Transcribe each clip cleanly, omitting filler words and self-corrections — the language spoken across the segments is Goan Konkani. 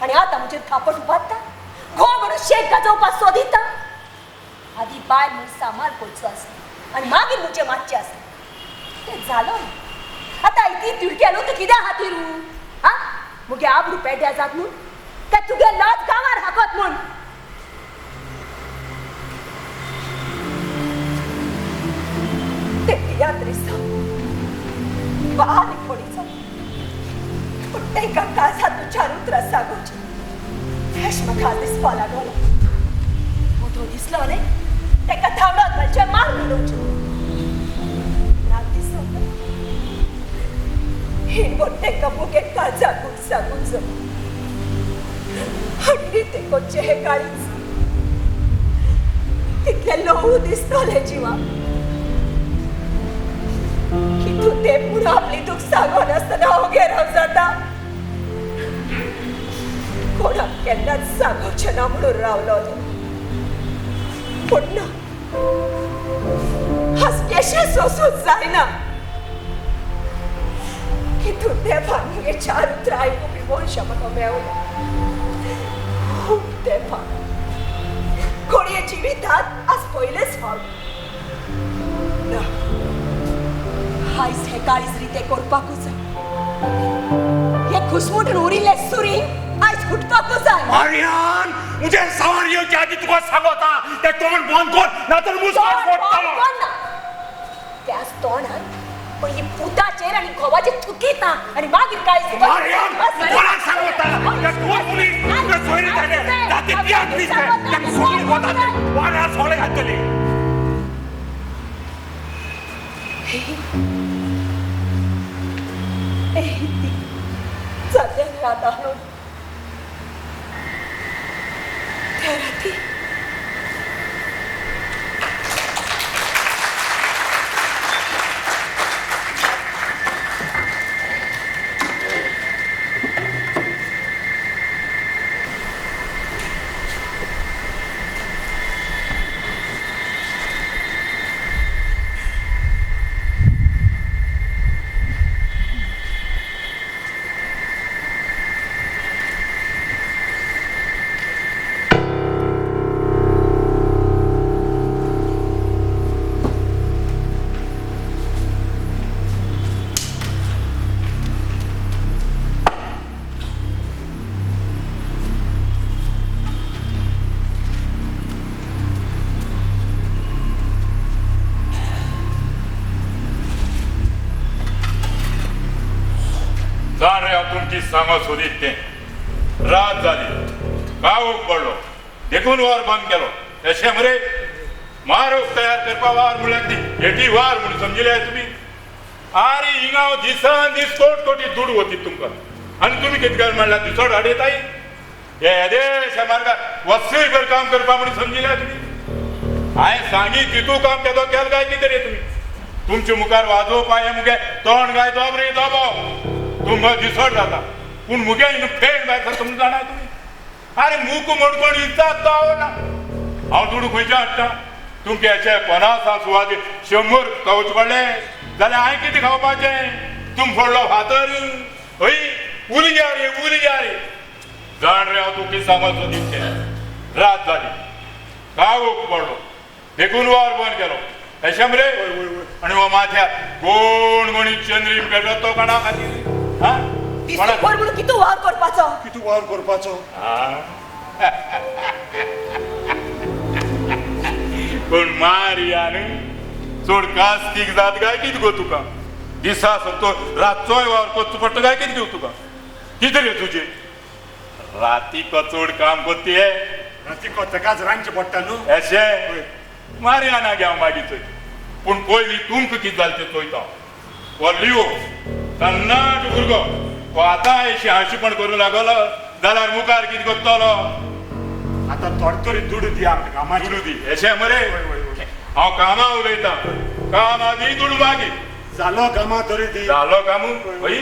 आनी आतां म्हजेर थापट उबारता, घोव म्हणून शेक गाजोवपाक सोदिता. आदी बायल म्हूण सांबाळ करचो आसलो आनी मागीर म्हजें मातचें आसलें, तें जालो ना. आतां इतली तिडकेलो तूं कित्या खातीर? आं, मुगे आबरू पेड्ड्यार जात म्हूण काय तुगे लज गांवार हाकत म्हूण? ते तियात्रिस्तांव बारीक पडिचो, पूण तांकां काळजांत चार उतरां सांगूची हेश म्हाका दिसपा लागलो. मोटो दिसलो न्ही ताका धांवडावन घालचें, मारून उडोवचें. राग दिसलो हिणवण तांकां मुगे काळजाकूच सांगूंक जाय. आनी ते कोचे हे काळीज तितलें ल्हवू दिसतलें जिवाक की तूं तें पूण आपली दूख सांगनासतना ओगे राव जाता. कोणाक केन्नाच सांगोवचें ना म्हणून रावलो तो, पूण ना, आज केशें सोसूंक जायना की तूं तेंपान मुगे चार उतरां आयकुपी मनशां म्हाका मेवलो. खूब तेंपान घडये जिवितांत आज पयलेच फावट ना, आयज हें काळीज रितें करपाकूच जाय. हे घुसमुटून उरिल्ले सुरी आयज फुटपाकूच जाय. मारियान, मुझे सवार येवच्या आदी तुका सांगता, ते तोंड बंद कर, नातर मुस्कान तोंड बंद फोडटलो. कर ना. त्याच तोंडान पयलीं पुताचेर आनी घोवाचेर थुकीता आनी मागीर काळीज. मारियान, कोणाक सांगता? ते दोन पुलीस तुका सोयरे जाले, जाती तियात्रीस ते सगळे वतात वाऱ्यार सगळे घालतले. जाल्ल्यान रात आहलो त्या राती जाण रे हांव तुमची सांगो सोदीत तें. रात जाली, गांवक पडलो, देखून वावर बंद केलो. अशें मरे मारोग तयार करपा वावर म्हणल्यार ती हेटी वावर म्हणून समजिले तुमी? आरे हिंगा हांव दिसान दीस कोट कोटी दुडू वतीत तुमकां, आनी तुमी कितें कर म्हणल्यार दिसोड हाडयताय. हे येदेशा मार्गार वस्तीभर काम करपा म्हणून समजिले तुमी? हांवें सांगी तितू काम केदो केलें काय कितें रे तुमी? तुमचे मुखार वाजोवपा हें मुगे तोंड गाय दोब रे दोबो, तुमकां दिसोड जाता, पूण मुगे हिंगा फेण भायर सर तुमकां जाणा तुमी? आरे मूक म्हण कोण विचारता तो आवडना. हांव दुडू खंयचे हाडटा? तुमचे अशे 50 सुवातेर 100 खावचे पडले जाल्यार हांवें कितें खावपाचें? तुम फोडलो फातर हय उलया रे उलया रे. जाण रे हांव तुका सांगत सोदीत तें. रात जाली, गांवक पडलो, देखून वावर बंद केलो. अशें मरे? आनी हो माथ्यार कोण कोणी चंद्री पेटत तो कोणा खातीर? आं? दिसभर म्हणून कितू वावर करपाचो? कितू वावर करपाचो? पूण मारियान चड कास्तीक जात काय कितें गो तुका? दिसा सोदतो रातचोय वावर करचो पडटा काय कितें गो तुका? कितें रे तुजें? राती चड काम करती हे? राती तेकाच रांदचें पडटा न्हू. अशें मारियाना घे हांव मागीर चोय, पूण पयलीं तुमकां कितें जालें तें चोयता. हो लिओ तन्नाट भुरगो, हो आतां हांशीपण करूं लागलो जाल्यार मुखार कितें करतलो? आतां थोडे तरी दुडू दी आमकां कामाचे. दुडू दी अशें मरे? हांव कामां उलयतां, काम आदी दुडू मागीर. जालो कामां तरी दी. जालो काम हय?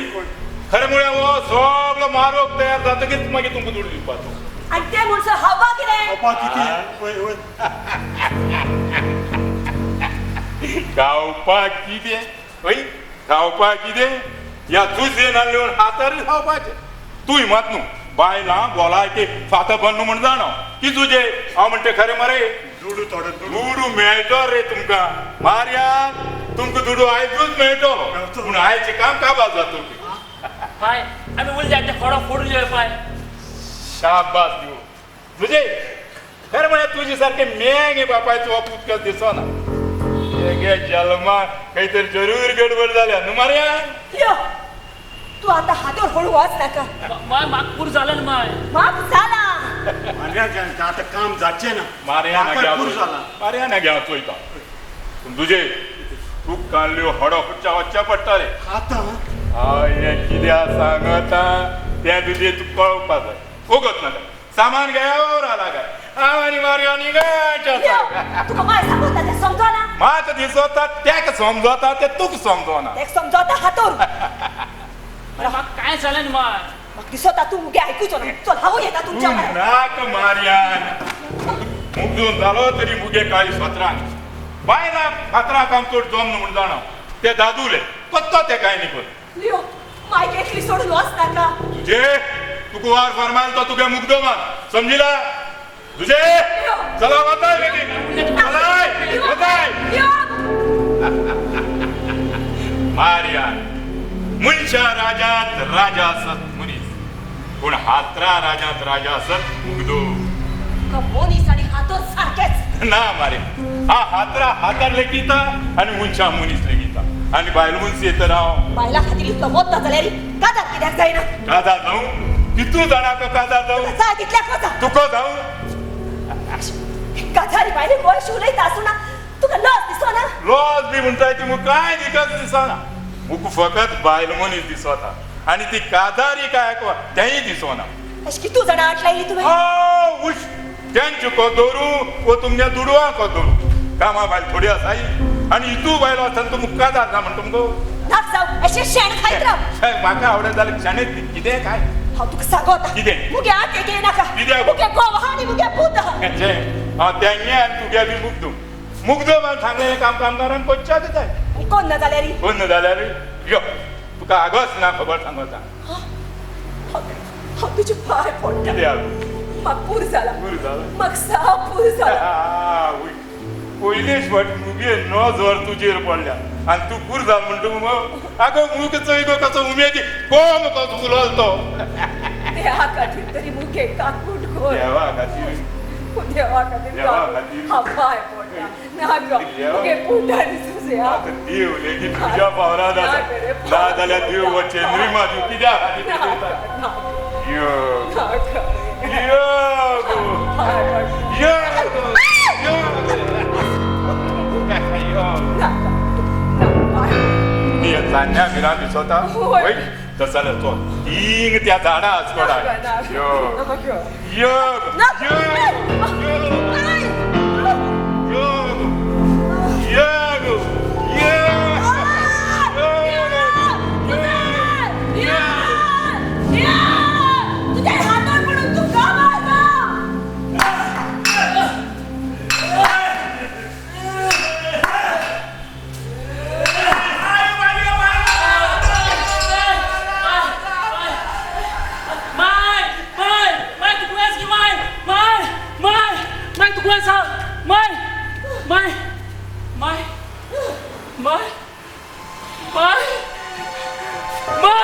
खरें म्हळ्यार हो सगलो मारोग तयार जातकीच मागीर तुमकां दुडू दिवपाचो. आनी ते म्हणसर हवा कितें? हवा कितें? वय वय. खावपाक कितें? हय खावपाक कितें? ह्या जुजे नाल्ल हातार खावपाचें. तूं मात न्हू बायलां बोलायकी फातर बन्नु म्हण जाणो की तुजे हांव म्हणटे खरें मरे. दुडू थोडो दुडू दुडू मेळटो रे तुमकां मार्या, तुमकां दुडू आयजूच मेळटलो, पूण आयचें काम काबार जाता. पाय आमी उरल्या ते खोडो फोडून येवया पाय. शाबास दिव तुजे, खरें म्हळ्यार तुजे सारकें मेंगे बापायचो हो पूत कसो दिसना. हेगे जल्मा खंय तरी जरूर गडबड जाल्या न्हू मार्या. यो तूं आतां हातोर हळू वच नाका. माय म्हाका पूर जालें न्हू माय. म्हाका जाला. मार्या आतां काम जाचें ना. मार्या म्हाका पूर जाला. मार्या ना घेवन चोयता. पूण तुजे तूं काडल्यो हडो खुटच्या वच्च्या पडटा रे. आतां हय हें कित्याक सांगता तें तुजें तुका कळोवपा जाय. वगत नाका, सामान घेया वावरा लागाय. हांव आनी मार्या निगाच्या. तुका माय सांगता तें समजोना. म्हाका दिसता तेका समजता तें तुका समजोना. तेका समजता हातोर. म्हाका कांय जालें न्हू माय. म्हाका दिसता तूं मुगे आयकुचो ना. चल हांव येता तुमच्या. नाका मार्यान, मुगदून जालो तरी मुगे काळी फातरान बायलां फातरां काम चड जमना म्हूण जाणा. ते दादुले कत्तो ते कांय न्ही कर. लियो मायक एकली सोडून वच नाका. तुजे तुका वार फरमायल तो तुगे मुग्दो मान समजिला. तुजे चला वताय बेगीन, चलाय वताय. मार्यान मनशा राजात राजा आसत मनीस, पूण हातरा राजात राजा आसत मुग्दो. मनीस आनी हातोर सारकेच ना मार्या. हा हातरा हातार लेगीता आनी मनशा मनीस लेगीता आनी बायल मनशी येता हांव बायला खातीर इतलो मोत्ता जाल्यार काजार कित्याक जायना. काजार जावं कितू जाणा तो काजार जावं जाय तितल्याक वचा. तुका जावं काजारी बायले गोंयशी उलयता आसुना तुका लज दिसना. लज बी म्हणटाय ती मुका कांय दिकच दिसना. मुका फकत बायल मनीस दिसता आनी ती काजारी काय तेंय दिसना. अशें कितू जाणां आट लायली तुवें? उश तेंचे को दवरू वो तुमगे दुडवां को दवरू. कामां बायल थोडी आसाय आनी इतू बायल आसतना तूं मुका काजार ना म्हणटा मुगो. नाक जावं अशें शेण खायत राव. म्हाका आवडत जाल्यार शेणेच न्ही कितें खाय. हांव तुका सांगोता कितें मुगे आत एक येनाका. कित्याक? मुगे घोव आहा आनी मुगे पूत आहा. हांव तेंगे आनी तुगे बी मुग्दो मुग्दो मान सांगलें काम कामगारान कोच्च्याक जाय. आनी कोण ना जाल्यार? कोण ना जाल्यार यो तुका आगोच ना खबर सांगता. हांव तुजे पांय पडटा. कित्याक? म्हाका पूर जाला. पूर जाला? म्हाका साप पूर जाला. पयलेच फावट मुगे नजर तुजेर पडल्या आनी तूं पूर जाल म्हणटा मुगो. आगो मुग चोय गो कसो उमेदी कोम कसो उलोल तो. देवा खातीर तरी मुगे काकूट कर. देवा खातीर देवा खातीर हांव पांय पडटा. नाका मुगे पुतान सुसे. आतां देव लेगीत तुज्या पावरात आसा. ना जाल्यार देव हो चंद्रिमा दिव कित्या खातीर. यो यो यो यो चान्न्या भिरांत दिसता वय तस जाल्यार चल तींग त्या झाडां आसकोडा. यो यो यो यो यो यो. तुझ्या हातार पडून तूं काबार जा. माय माय माय तूं खंय आसा गे माय माय माय माय तूं खंय आसा माय माय माय माय माय माय.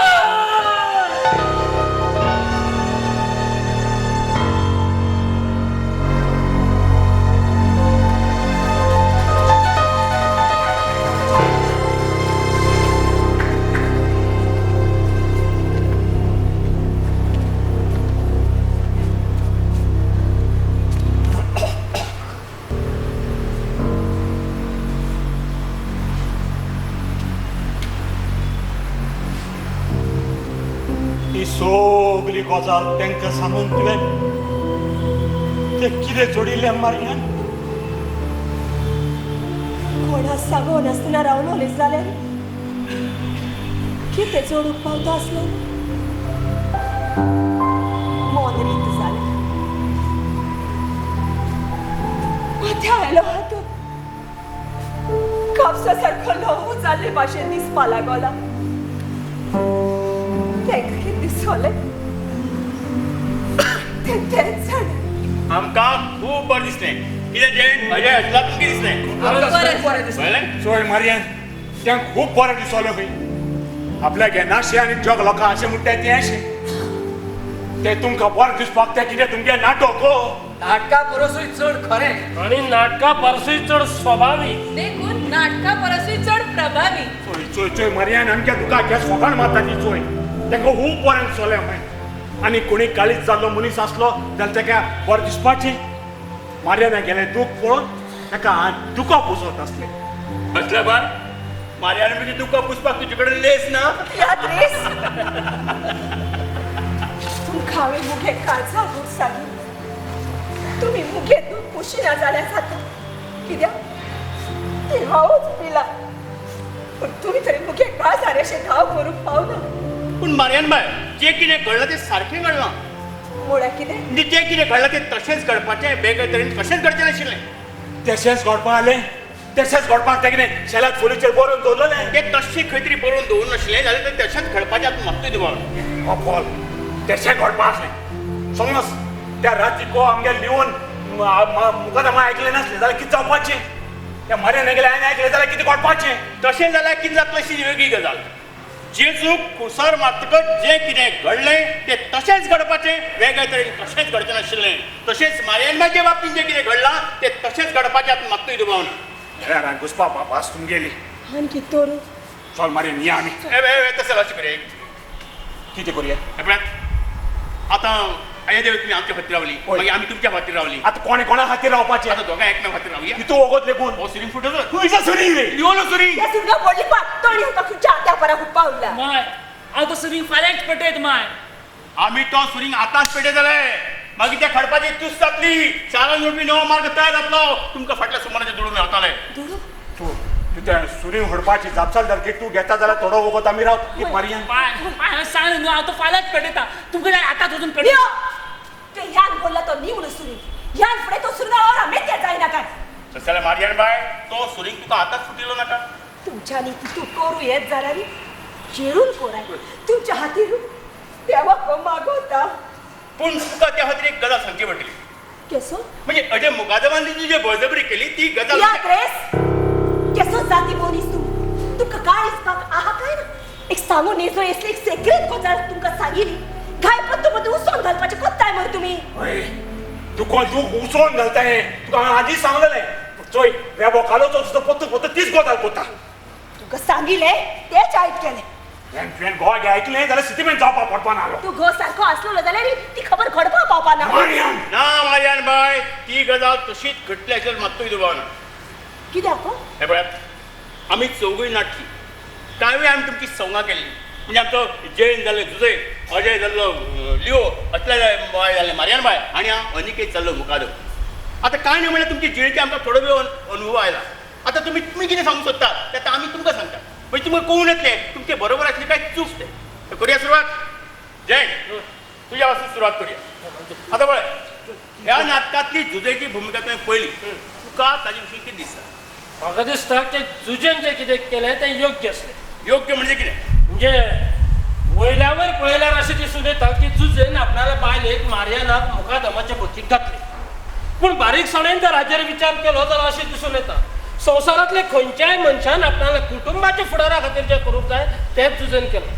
ही सगली गजाल तांकां सांगून तुवें ते कितें जोडिल्लें मार्यान? कोणा सांगो नासतना रावलो जाल्यार कितें जोडूंक पावता आसलो? मन रीत जालें. माथ्या आयलो हातूंत कापसा सारको ल्हवू जाल्ले भाशेन दिसपा लागला. तेंका कितें दिसलें? तें तेंच जाणा. आमकां खूब बरें दिसलें. कितें जें अजय हसला तुमकां दिसलें? बरें दिसलें. चोय मारयान तें खूब बरें दिसलें खंय. आपल्या घेनाशें आनी जग लोकां अशें म्हणटा तें अशें तें तुमकां बरें दिसपाक तें कितें तुमगें नाटक हो. नाटका परसूय चड खरें आनी नाटका परसूय चड स्वभावीक, देखून नाटका परसूय चड प्रभावी. चोय चोय चोय मारयान आमच्या तुका गॅस फोकाण मारता ती चोय. ताका खूब बरें दिसलें खंय. आनी कोणी काळीज जाल्लो मनीस आसलो जाल्यार ताका बरें दिसपाचें. मारयान गेलें दूख पळोवन ताका दुखो पुसत आसलें. असल्या बाय मारयान म्हणजे दुखो पुसपाक तुजे कडेन लेस ना. यात्रेस तुमकां हांवें मुगे काळजा दूख सांगिल्लें. तुमी मुगे दूख पुशिना जाल्यार जाता, कित्याक तें हांवूच पिलां. पूण तुमी तरी मुगे काळजार अशें घाव करूंक पावना. पूण मारयान बाय जें कितें घडलां तें सारकें घडलां. म्हळ्यार कितें? म्हणजे जें कितें घडलां तें तशेंच घडपाचें, वेगळे तरेन कशेंच घडचें नाशिल्लें. तशेंच घडपा आलें, तशेंच घडपाक तें कितें शेलात फोलीचेर बरोवन दवरलें. तें तशें खंय तरी बरोवन दवरूं नाशिल्लें जाल्यार तें तशेंच घडपाचें आतां मात्तूय दुबाव. अपोल तशें घडपा आसलें. समज त्या राती को आमगे लिवन मुखार आयकलें नासलें जाल्यार कितें जावपाचें? त्या मारयान गेलें हांवें आयकलें जाल्यार कितें घडपाचें? तशें जाल्यार कितें जातलें अशी वेगळी गजाल. जेजूक कुसार मारतकच जें कितें घडलें तें तशेंच घडपाचें, वेगळे तरेन कशेंच घडचें नाशिल्लें. तशेंच मारयानबायच्या बाबतींत जें कितें घडलां तें तशेंच घडपाचें आतां मात्तूय दुबाव ना. रान घुसपा बास तुमगेली. आनी तोरू चल मारयान या आमी. तशें अशें करुया. कितें करुया? आतां अय्या देव तुमी आमच्या खातीर रावली, मागीर आमी तुमच्या खातीर रावली. आतां कोणे कोणा खातीर रावपाचें? आतां दोगां एकमेका खातीर रावया. तूं वगत लेगून हो सुरींग फुटत. खंयचो सुरींग रे? लिवलो सुरींग. त्या सुरंगा पडली पा तणी होता खंयच्या आत्या परा हुप्पा उरला. माय हांव तो सुरींग फाल्यांच पेटयत माय. आमी तो सुरींग आतांच पेटयतले. मागीर त्या खडपाची तुस्त जातली, चारान जोडपी नवो मार्ग तयार जातलो. तुमकां फाटल्या सुमाराचे दुडू मेळटले. दुडू? तूं त्या सुरींग व्हरपाची जापसालदारकी तूं घेता जाल्यार थोडो वगत आमी राव. मारयान माय माय हांवें सांगलें न्हू हांव तो फाल्यांच पेटयता. तुमकां जाल्यार आतांच वचून पेटयता. ते ह्यान बोलला तो न्ही म्हणून सुरींग. ह्यान फुडें तो सुरंगा और मेत्या जायना काय? तशें जाल्यार मारयान बाय तो सुरींग तुका आतांच फुटिल्लो नाका. तुमच्यानी तूं करूं येत जाल्यार जेरून कोराय तुमच्या हातीर देवा को मागवता. पूण तुका त्या खातीर एक गजाल सांगची पडटली. केसो? म्हणजे अजय मुकादमान तिची जे बळजबरी केली ती गजाल. यात्रेस केसो जाती मनीस तूं? तुमकां कांय दिसपाक आहा काय ना? एक सांगू नेजो येसली एक सेक्रेट गजाल तुमकां सांगिली. घाय पत्तो पत्तो उसोन घालपाचें कोत्ताय मरे तुमी? तुका तूं उसोन घालताय तुका हांवें आदींच सांगलेलें. चोय रेबो कालोचो सुद्दां पत्तो पत्तो तीच गजाल कोत्ता. तुका सांगिलें तेंच आयक केलें. तुवें गोवा आयकलें जाल्यार सिटीमेंट जावपाक पडपा नासलो. तूं घो सारको आसलो जाल्यार ती खबर घडपाक पावपा ना. मारयान ना मारयान बाय ती गजाल तशीच घडली आसल्यार मात्तूय दुबाव ना. कित्याक? हें पळयात आमी चौगूय नाटकी कांय वेळ आमी तुमची संगां केल्ली. म्हणजे आमचो जैन जाल्लो जुजय, अजय जाल्लो लिओ, असले बाय जाल्ले मारयान बाय आनी हांव अनिकेत जाल्लो मुकादम. आतां कांय न्हय म्हणल्यार तुमची जिणेचे आमकां थोडो वेळ अनुभव आयला. आतां तुमी तुमी कितें सांगूंक सोदता तें आतां आमी तुमकां सांगता. म्हणजे तुमकां कळून येतलें तुमचे बरोबर आसली काय चूक तें. करुया सुरवात. जैन तुज्या पासून सुरवात करुया. आतां पळय ह्या नाटकांतली जुजयची भुमिका तुवें पळयली, तुका ताजे विशीं कितें दिसता? म्हाका दिसता की जुजेन जें कितें केलें तें योग्य आसलें. योग्य म्हणजे कितें? म्हणजे वयल्यावर पळयल्यार अशें दिसून येता की जुजेन आपणाल्या बायलेक मारयानाक मुकादमाच्या भकीक घातली. पूण बारीकसाणेन जर हाजेर विचार केलो जाल्यार अशें दिसून येता संवसारांतले खंयच्याय मनशान आपणाल्या कुटुंबाच्या फुडारा खातीर जें करूंक जाय तेंच जुजेन केलें.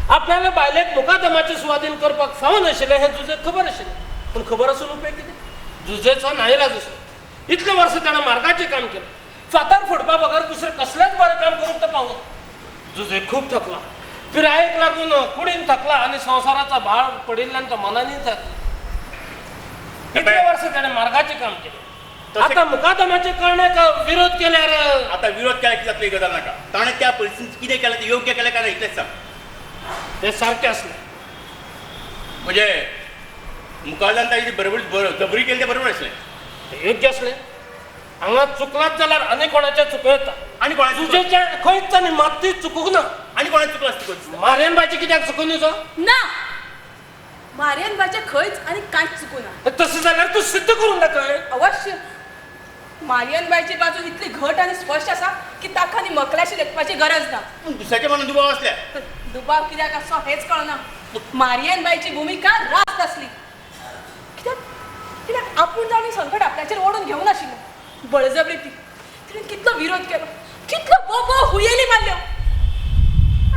आपणाल्या बायलेक मुकादमाचे सुवादीन करपाक फावनाशिल्लें हें जुजेक खबर आशिल्लें. पूण खबर आसून उपयोग कितें? जुजेचो नाइलाज आसलो. इतले वर्सां ताणें मार्गाचें काम केलें. फातर फोडपा बगर दुसरें कसलेंच बरें काम करूंक तो पावना. जुजे खूब थकला, पिरायेक लागून कुडीन थकला आनी संवसाराचो भार पडिल्ल्यान तो मनानूय थकला. इतले वर्सां ताणें मार्गाचें काम केलें. आतां मुकादमाचे करण्याक विरोध केल्यार आतां विरोध केल्यार कितें जातली गजाल नाका. ताणें त्या परिस्थितींत कितें केलें तें योग्य केलें काय ना इतलेंच सांग. तें सारकें आसलें. म्हणजे मुकादमान ताजी बरोबर जबरी केली तें बरोबर आसलें, तें योग्य आसलें. हांगा चुकलाच जाल्यार आनी कोणाचें चुकूं येता. आनी कोणाचें तुजें खंयच आनी मात्तूय चुकूंक ना. आनी कोणाचें चुकलां आसता तुका? मारयान बायचें कित्याक चुकून दिसो ना? मारयान बायचें खंयच आनी कांयच चुकूं ना. तशें जाल्यार तूं सिद्ध करूं नाका. अवश्य मारयान बायची बाजू इतली घट आनी स्पश्ट आसा की ताका आनी मकल्याशी लेखपाची गरज ना. पूण दुसऱ्याच्या मनात दुबाव आसल्या. दुबाव कित्याक आसचो हेंच कळना. मारयान बायची भुमिका रास्त आसली. कित्याक बळजबरी ती. तिणें कितलो विरोध केलो, कितलो बोबो हुयेली मारल्यो.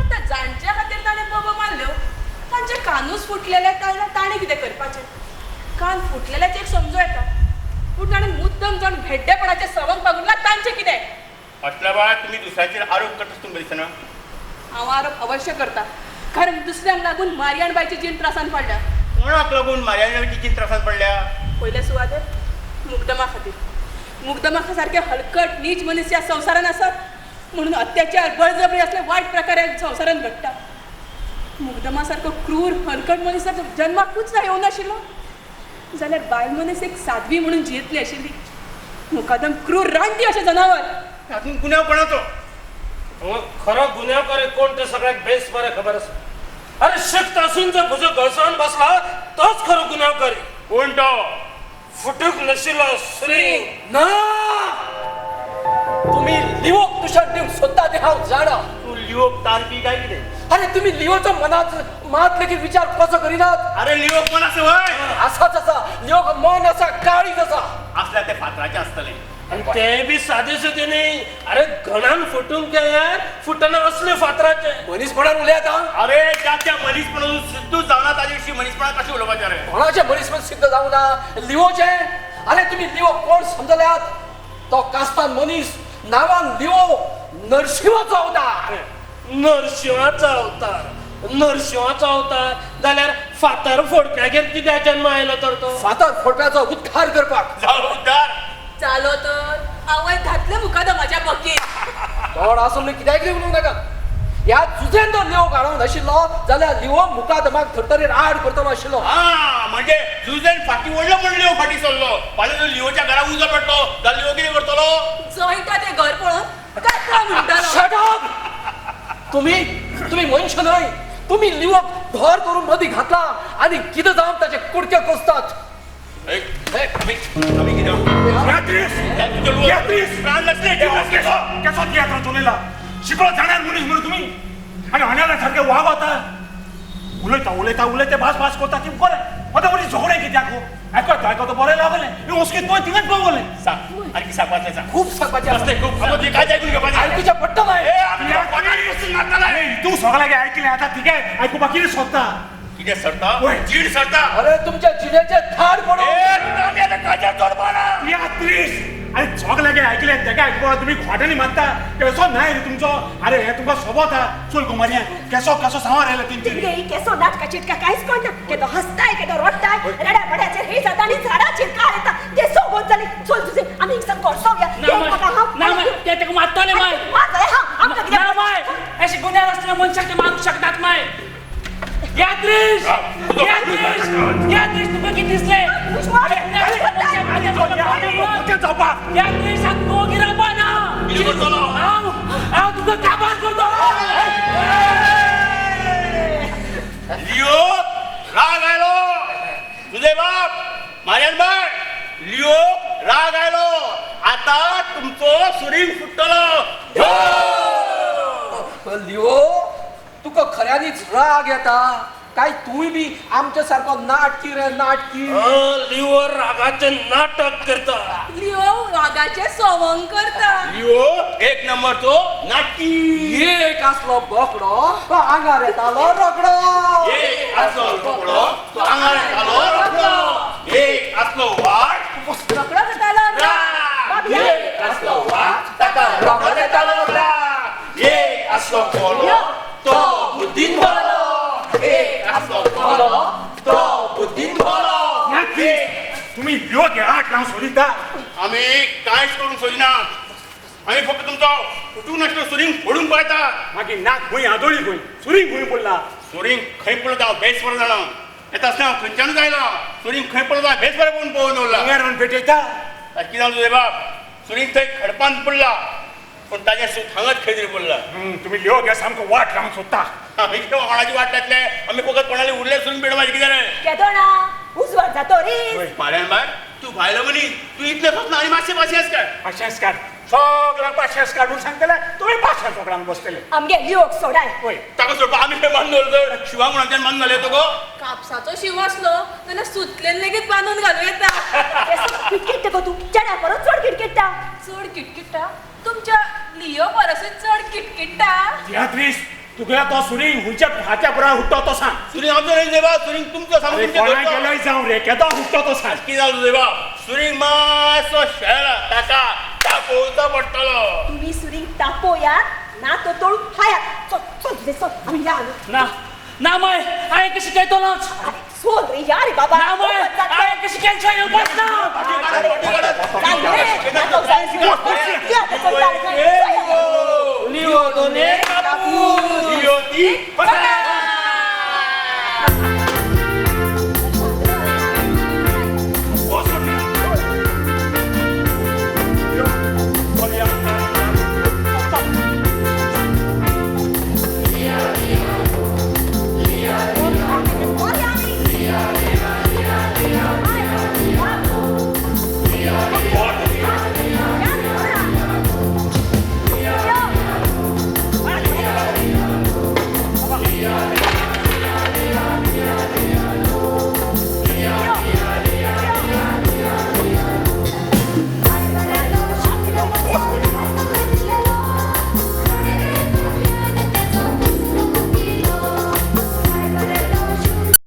आतां जांच्या खातीर ताणें बोबो मारल्यो तांचे कानूच फुटलेले, ताणें कितें करपाचें? कान फुटलेल्याचें एक समजूं येता, पूण ताणें मुद्दम जावन भेड्डेपणाचें सवंग पागुरलां तांचें कितें? असल्या वेळार तुमी दुसऱ्याचेर आरोप करता तुमकां दिसना? हांव आरोप अवश्य करता, कारण दुसऱ्यांक लागून मारियान बायची जीण त्रासान पडल्या. कोणाक लागून मारियान बायची जीण त्रासान पडल्या? पयल्या सुवातेर मुग्दमा खातीर. मुग्दमा सारके हलकट नीच मनीस ह्या संवसारान आसात म्हणून अत्याचार बळजबरी असले वायट प्रकार ह्या संवसारान घडटा. मुग्दमा सारको क्रूर हलकट मनीस जर जन्माकूच ना येवं नाशिल्लो जाल्यार बायल मनीस एक साध्वी म्हणून जियेतली आशिल्ली. मुकादम क्रूर रानटी अशें जनावर. हातूंत गुन्यांव कोणाचो? खरो गुन्यांवकारी कोण ते सगळ्याक बेस बरें खबर आसा. अरे शक्त आसून जर म्हजो घसरण बसला तोच खरो गुन्यांवकारी. कोण तो? फुटूंक नाशिल्लो सुरींग. ना, तुम्ही लिवोक तुशार दिवंक सोदता तें हांव जाणा. तूं लिवोक तारपी काय कितें? अरे तुम्ही लिवोचो मनाच मात लेगीत विचार कसो करिनात? अरे लिवोक मन आसा व्हय? आसाच आसा. लिवोक मन आसा, काळीज आसा. आसल्यार तें फातराचें आसतलें. आनी तें बी सादे सुदे न्ही. अरे घणान फुटूंक गेल्यार फुटना असले फातराचे. मनीसपणान उलयात. अरे ज्या त्या मनीसपणान सिद्ध जावना ताजे विशीं मनीसपणान कशें उलोवपाचें रे? कोणाचें मनीसपण सिद्ध जावना? लिवोचें? अरे तुमी लिवो कोण समजल्यात? तो कास्तान मनीस, नांवान लिवो, नरशिंवाचो अवतार. नरशिंवाचो अवतार, नरशिंवाचो अवतार जाल्यार फातर फोडप्यागेर कित्याक जन्म आयलो तर तो? फातर फोडप्याचो उद्धार करपाक. जालो उद्धार. जालो तर आवय घातलें मुकादमाच्या बकीर. तोड आसून कित्याक कितें उलोवंक नाका. ह्या जुजेन जर लिवो काडूंक नाशिल्लो जाल्यार लिवो मुकादमाक धर्तरेर आड करतलो आशिल्लो. हा म्हणजे जुजेन फाटी ओडलो म्हण लिवो फाटी सरलो. फाल्यां जर लिवोच्या घरा उजो पेटलो जाल्यार लिवो कितें करतलो? जळटा तें घर पळोवन कातरा म्हणटालो. Shut up! तुम्ही तुम्ही मनशां न्हय. तुमी लिवोक धर करून मदीं घातला आनी कितें जावन ताचे कुडके कोसतात. केसो तियात्र चलयला? शिकलो जाणार मनीस म्हणून तुमी आनी अण्याला सारखे वाग वता. उलयता उलयता उलयता भास भास करता ती बरें. आतां मनीस झगडें कित्याक? आयकता आयकता बरें लागलें वस्कीत पळय थिंगाच पावलें. सांग आनी सांगपाचें सांग. खूब सांगपाचें आसा. खूब कांय आयकून घेवपाचें. आयकुचें पडटलें. तूं सगळें आयकलें आतां थिंगा आयकुपाक कितें सोदता? कितें सरता? जीण सरता. अरे तुमच्या जिणेचे थार पडून. अरे सगळें आयकलें तेका आयकुपाक तुमी खोट्यांनी मारता. केसो नाय रे तुमचो. अरे हें तुमकां सोबता. चल गो मारया केसो केसो सांवार आयला तेंचेर. केसो नाटका चिटका कांयच कळना. केदो हसताय केदो रडटाय. रड्या बड्याचेर हे जाता आनी झाडाचेर काळ येता. ते सोबत जाली. चल तुजें आमी हिंगसान कोरसोवया. ना माय ते ताका मारतले माय. ना माय अशे गुन्यांव आसतना मनशाक ते मारूंक शकतात माय. यात्रीश यात्रीश यात्रीश तुका कितें दिसलें? यात्रीश हांव गिरावपा ना. हांव तुका काबार करतलो. लिओ राग आयलो तुझे बाप मारियान बाय. लिओ राग आयलो आतां तुमचो सुरींग फुट्टलो. लिओ तुका खऱ्यांनीच राग येता काय? तूंय बी आमच्या सारको नाटकी रे नाटकी. लिओ रागाचें नाटक करता. लिओ रागाचें सवंग करता. लिओ एक नंबरचो नाटकी. एक आसलो बोकडो तो आंगार येतालो रोकडो. एक आसलो बोकडो तो आंगार येतालो रोकडो. एक आसलो वाट रोकडो येतालो राग. एक आसलो वाट ताका रोकडो येतालो राग. एक आसलो कोलो तो बुद्धीन भोलो. एक आसलो कोलो तो बुद्धीन भोलो. तुमी लिओ आठ लावन सोदिता. आमी कांयच करूंक सोदिना. आमी फक्त तुमचो फुटूंक नासलो सुरींग फोडूंक पळयता. मागीर नाक खंय आदोळी खंय सुरींग खंय पडला? सुरींग खंय पडलो हांव बेस बरो जाणा. येता आसतना हांव खंयच्यानूच आयला. सुरींग खंय पडलो हांव बेस बरें पळोवन पळोवन दवरला. आंगार म्हणून पेटयता. कितें जालें तुजें बाब? सुरींग थंय खडपान पडला पूण ताजें सूत हांगाच खंय तरी पडला. तुमी लिओ गॅस सामको वाट लावंक सोदता. आमी कितें कोणाची वाट लायतले? आमी फकत कोणाली उरले सुरींग पेटोवपाचें कितें रे? केदोणा उजवाड जातो रे. मारियान बाय तूं भायलो मनीस, तूं इतलें सोदना आनी मातशें पासियेंस काड. पासियेंस काड. सगळ्यांक पाशेंस काडून सांगतले, तुमी पाशेंस सगळ्यांक बसतले. आमगे लिओक सोडाय. वय. ताका सोडपा आमी खंय बांदून दवरलो? शिवा म्हणून बांदून घाले तो गो. कापसाचो शिव आसलो जाल्यार सुतलेन लेगीत बांदून घालूं येता. किटकिट्टा गो तूं, चेड्या परत चड किटकिट्टा. चड किटकिट्टा? तुमच्या लियो परसूय चड किटकिट्टा. तियात्रीस, तुगेलो तो सुरींग हुंयच्या हात्या पुराय हुट्टो तो सांग. सुरींग आमचो न्हय देवा, सुरींग तुमचो. सांग. अरे कोणा गेलोय जावं रे, केदो हुट्टो तो सांग. कितें जालो देवा, सुरींग मातसो शेळा, ताका तापोवचो पडटलो. तुमी सुरींग तापोयात ना तो तोडून खायात. चल चल तुजें चल, आमी या हांगा. ना ना माय, हांवें कशें केतलोच. अरे सोल रे, या रे बाबा. ना माय, हांवें कशें केलचें येवपाच ना. लिओ ती.